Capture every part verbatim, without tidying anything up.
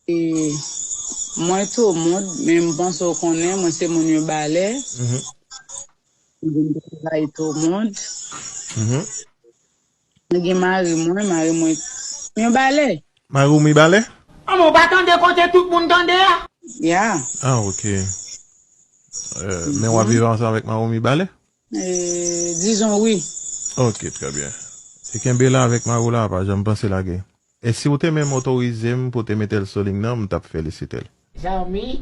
E, mwen Tomond, men m panse w konnen, mwen se moun yon Balè. Mhm. M vin travay Tomond. Mhm. Mwen gen mari mwen, mari mwen yon Balè. Mari w Mibalè? Anmè, w pa tande kote tout moun tande a? Ya. Ah, ok. Euh, men w ap viv ansanm avèk mari w Mibalè? Euh, dizon wi. Ok, trè byen. E kenbe la avèk mari w la, pa janm panse lage. E si w te menm otorize m pou te mete l sou liy nan, m t ap felisite l. Zanmi.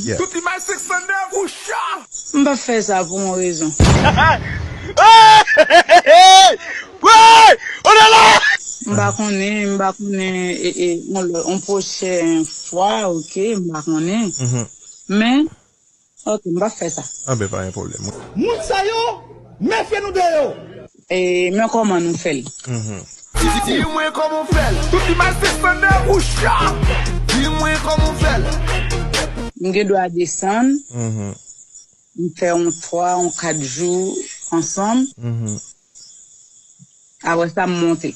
Yeah. Tout imaj senk san nèf ou cha! M p ap fè sa pou yon rezon. M pa konnen, m pa konnen e, e, yon lò- yon pwochèn fwa, ok, m pa konnen. Mhm. Men, ok, m p ap fè sa. Ah ben, pa gen pwoblèm. Moun sa yo, mefye nou de yo. E, men kòman nou fè l? Mhm. Di mwen kòman w fè l. Tout imaj senk san nèf ou cha! Di mwen kòman w fè l. M gen dwa desann, Mhm. m fè yon twa, yon kat jou ansanm, Mhm. apre sa m monte.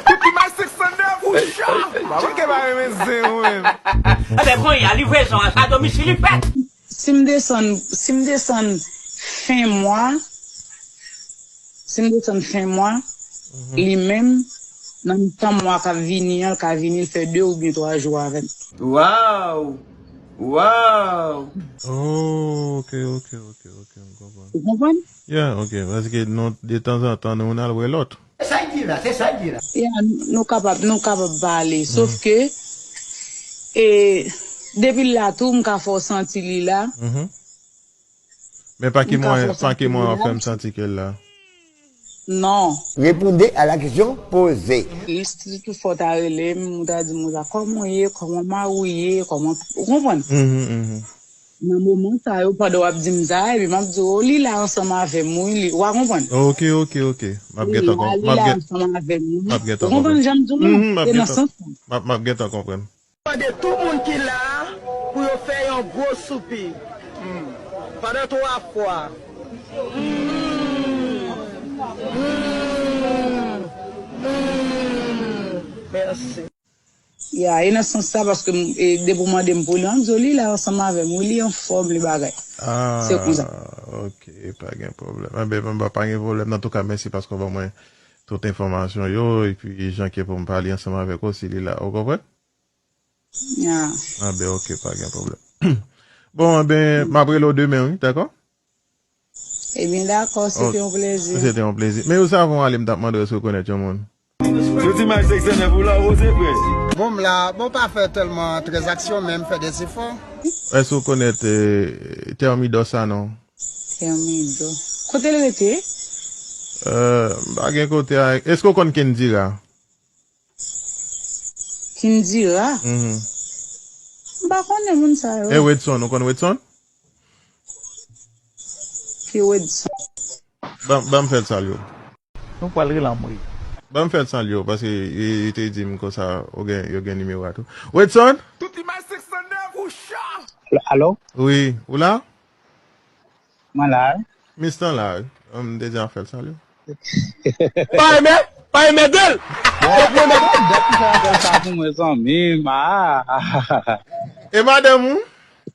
Tout imaj senk san nèf ou cha! Papa ke pa renmen zen ou menm. Anben, kounye a, livrezon an, a domisil li fèt. Si m desann, si m desann fen mwa, si m desann fen mwa, li menm, nan mitan mwa k ap vini an, l ka vini, l fè de oubyen twa jou avè m. Waw! Waw! Oh, ok, ok, ok, ok, m konprann. Ou konprann? Yeah, ok, paske nou, de tanzantan, nou, nou al wè lòt. Se sa l di la, se sa l di la. Ya, nou kapab, nou kapab pale, sof ke, e, depi l la tou, m ka fè w santi li la. Mhm. Men pa ki M ka mwen, fè w pa ki santi mwen li w ap fè la. M santi ke l la. Non. Répondez à la question posée. Si tout fò w ta rele m, ou ta di m, "Rosa, kòman w ye? Kòman mari w ye? Kòman," ou konprann? Mhm, mhm. Nan moman sa yo, pandan w ap di m sa, epi m ap di w, "O, li la ansanm avè m, wi, li," w a konprann? Ok, ok, ok. M ap gentan Wi, konprann. li la ansanm avè m, wi. M ap gentan Ou konprann konprann. jan m di w Mhm, m la? ap E nan gentan- sans sa. M ap, m ap gentan konprann. Mande tout moun ki la a pou yo fè yon gwo soupi pandan twa fwa. Mèsi. Ya, e nan sans sa, paske m- e depi w mande m pou li, m di w, "Li la ansanm avè m, wi, li anfòm, li bagay." Ah, Se konsa. Ok, pa gen pwoblèm. Anben, pa, pa gen pwoblèm. Antouka, mèsi paske w ban mwen tout enfòmasyon yo, epi jan ke pou m pale ansanm avèk ou, si li la, ou konprann? Ya. Anben, ok, pa gen pwoblèm. Bon, anben, m ap rele w demen, wi, dakò? Ebyen, dakò, se te yon plezi. Se te yon plezi. Men yo, sa avan w ale, m t ap mande w èske w konèt yon moun. Tout imaj senk san nèf ou la, ou se frè. Bon, m la, bon, pa fè tèlman tranzaksyon, men m fè de zefò. Èske w konèt, eh, Thermidor Sanon? Thermidor. Kote l rete? Euh, m pa gen kote a. Èske w konn Kendira? Kindira? Mhm. M pa konnen moun sa yo. E Wedson, ou konn Wedson? Ki Wedson? Ban, ban m fè l salye w. Nou pral rele anmwe. Ban m fè l salye w, paske li, li te di m konsa, ou gen, yo gen nimewo a tou. Wedson? Tout imaj senk san nèf ou cha! Alo? Wi, ou la? Mwen la, wi. Mistan la, wi. M deja fè l salye w. Pa renmen, pa renmen de l! Bon, bon, bon, dat pou fè apèl sa pou mwen, zanmi m, ah. E madanm ou?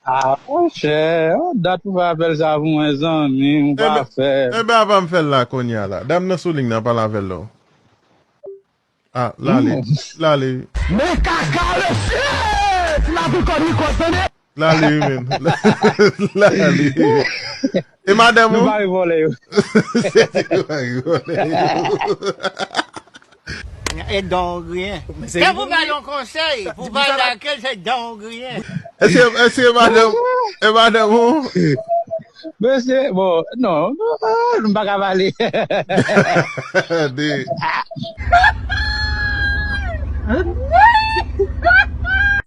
Ah, monchè, oh, dat pou fè apèl sa pou mwen, zanmi m, ou pa fè. Enben, avan m fè l la, kounye a la. Dam nan sou liy nan, pale avè l non. Ah, l ale. L ale. Men kaka, mesye! Ti lapikòn li kò tande. L ale, wi, menm. L ale. E madanm ou? Nou pa revòlè yo. Se ti nou pa revòlè yo. E don griyen. Se pou bay yon konsèy, pou bay lakèl, se don griyen. Èske, èske madanm, e madanm ou? Mesye, bon, non, non, ah, m pa ka pale. De.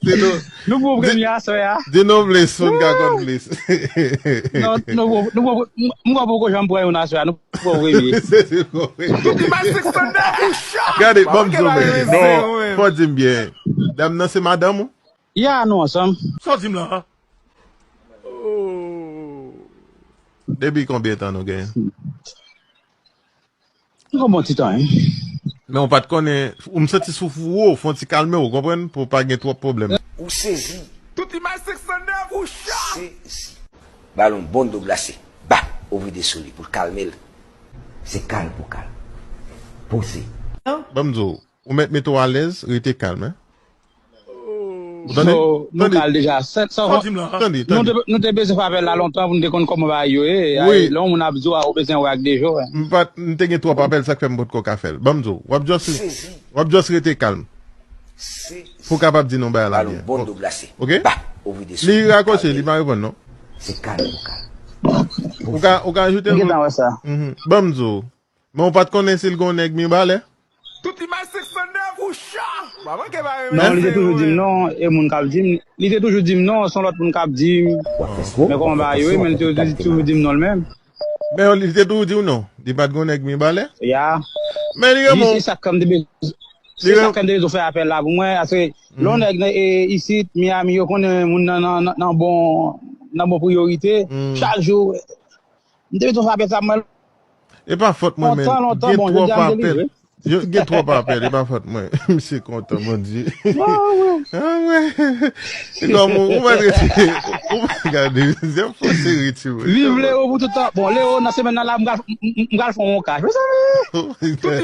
Se nou. Nou pou premye aswè a. Di nou plis, moun ka konn plis. Non, nou pou, nou pou, m, m poko janm pran yon aswè a, nou pou premye. Se, se bon. Tout imaj senk san nèf ou cha! Gade, ban m di w, men. Non, fò di m byen. Dam nan se madanm ou? Ya, nou ansanm. Sa w di m la? Depi konbyen tan nou genyen? Nou gon bon ti tan, wi. Men ou pa t konnen, ou m santi souf ou wo, fè yon ti kalme w, ou konprann, pou w pa gen twòp pwoblèm. Ou sezi. Tout imaj senk san nèf ou cha. Sezi. Ba l yon bon do glase. Ba, ou vide sou li pou l kalme l. Se kalm pou kalm. Poze. Ban m di w, ou mèt mete w alèz, rete kalm, en. Ou tande? So, nou kal deja. Sa, sa, Tande, tande, nou, te, tande. Nou te bezwen fè apèl la lontan pou nou te konn kòman bagay yo ye. Ay, lè yon moun ap di w, a, ou bezwen wè ak de je w. M pa t, m te gen twòp apèl, sa k fè m potko ka fè l. Ban m di w, w ap just, w ap just rete kalm. Pou w kapab di nou bagay la Ba l yon byen. bon do glase. Ok? Ba, ou vide sou Li li. rakwoche, li pa reponn non. Se kalm pou kalm. Ou ka, ou ka ajoute M l. gentan wè sa. Mhm. Ban m di w. Men ou pa t konnen si l gon nèg Mibalè? Tout imaj senk san nèf ou cha. Mwen ke pa renmen Non, li te se toujou yo, di m wi. Non, e moun k ap di m. Li te toujou di m non, se yon lòt moun k ap di m. W ap fè smoke, Men kòman bagay yo ye, men li te toujou di m non l menm. Men li te toujou di w non. Li pa t gon nèg Mibalè? Ya. Men li renmen Jis w. e sa k fè m te bezwen. Se sa k fè m te bezwen fè apèl la pou mwen. Paske lè yon nèg nan e, isit, Miami, yo konnen moun nan, nan, nan, nan bon, nan bon priyorite. Chak jou, m te bezwen fè apèl sa pou mwen. E pa fòt mwen, men Lontan, lontan, gen bon, twòp jodi a m apèl. delivre. Yo, gen twòp apèl, e pa fòt mwen. Misye kontan, Bondye. Ah wè. Se kòm ou, ou mèt retire. Ou mèt gade, se fò se retire. Viv Leo pou tout tan. Bon, Leo, nan semèn nan la, m pral, m, m, m pral fè yon kach.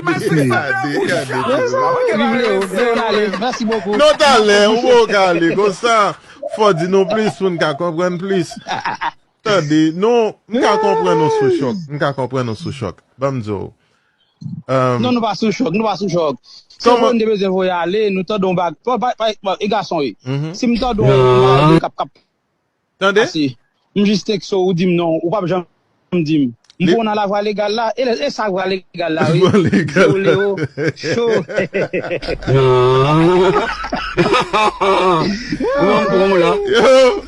Mezanmi! Gade, gade, gade. Viv Leo, Leo n ale. Mèsi bokou. Non, talè, ou bon ka ale konsa. Fò di nou plis pou n ka konprann plis. Tande, non, m ka konprann nou sou chòk. M ka konprann nou sou chòk. Ban m di w. Um, Non, nou pa sou chòk, nou pa sou chòk. Se Kòman- pou nou te bezwen voye ale, nou tande yon bag. Pa, pa, pa, pa, e gason, wi. Si m tande yon bagay k ap, k ap Tande? pase, m jis tekste w, ou di m non, ou p ap janm di m. M Li- pou nan lavwa legal la, e, e sa vwa legal la, wi. Vwa legal. Leo, Leo, cho. Ou an pran w la. Yo!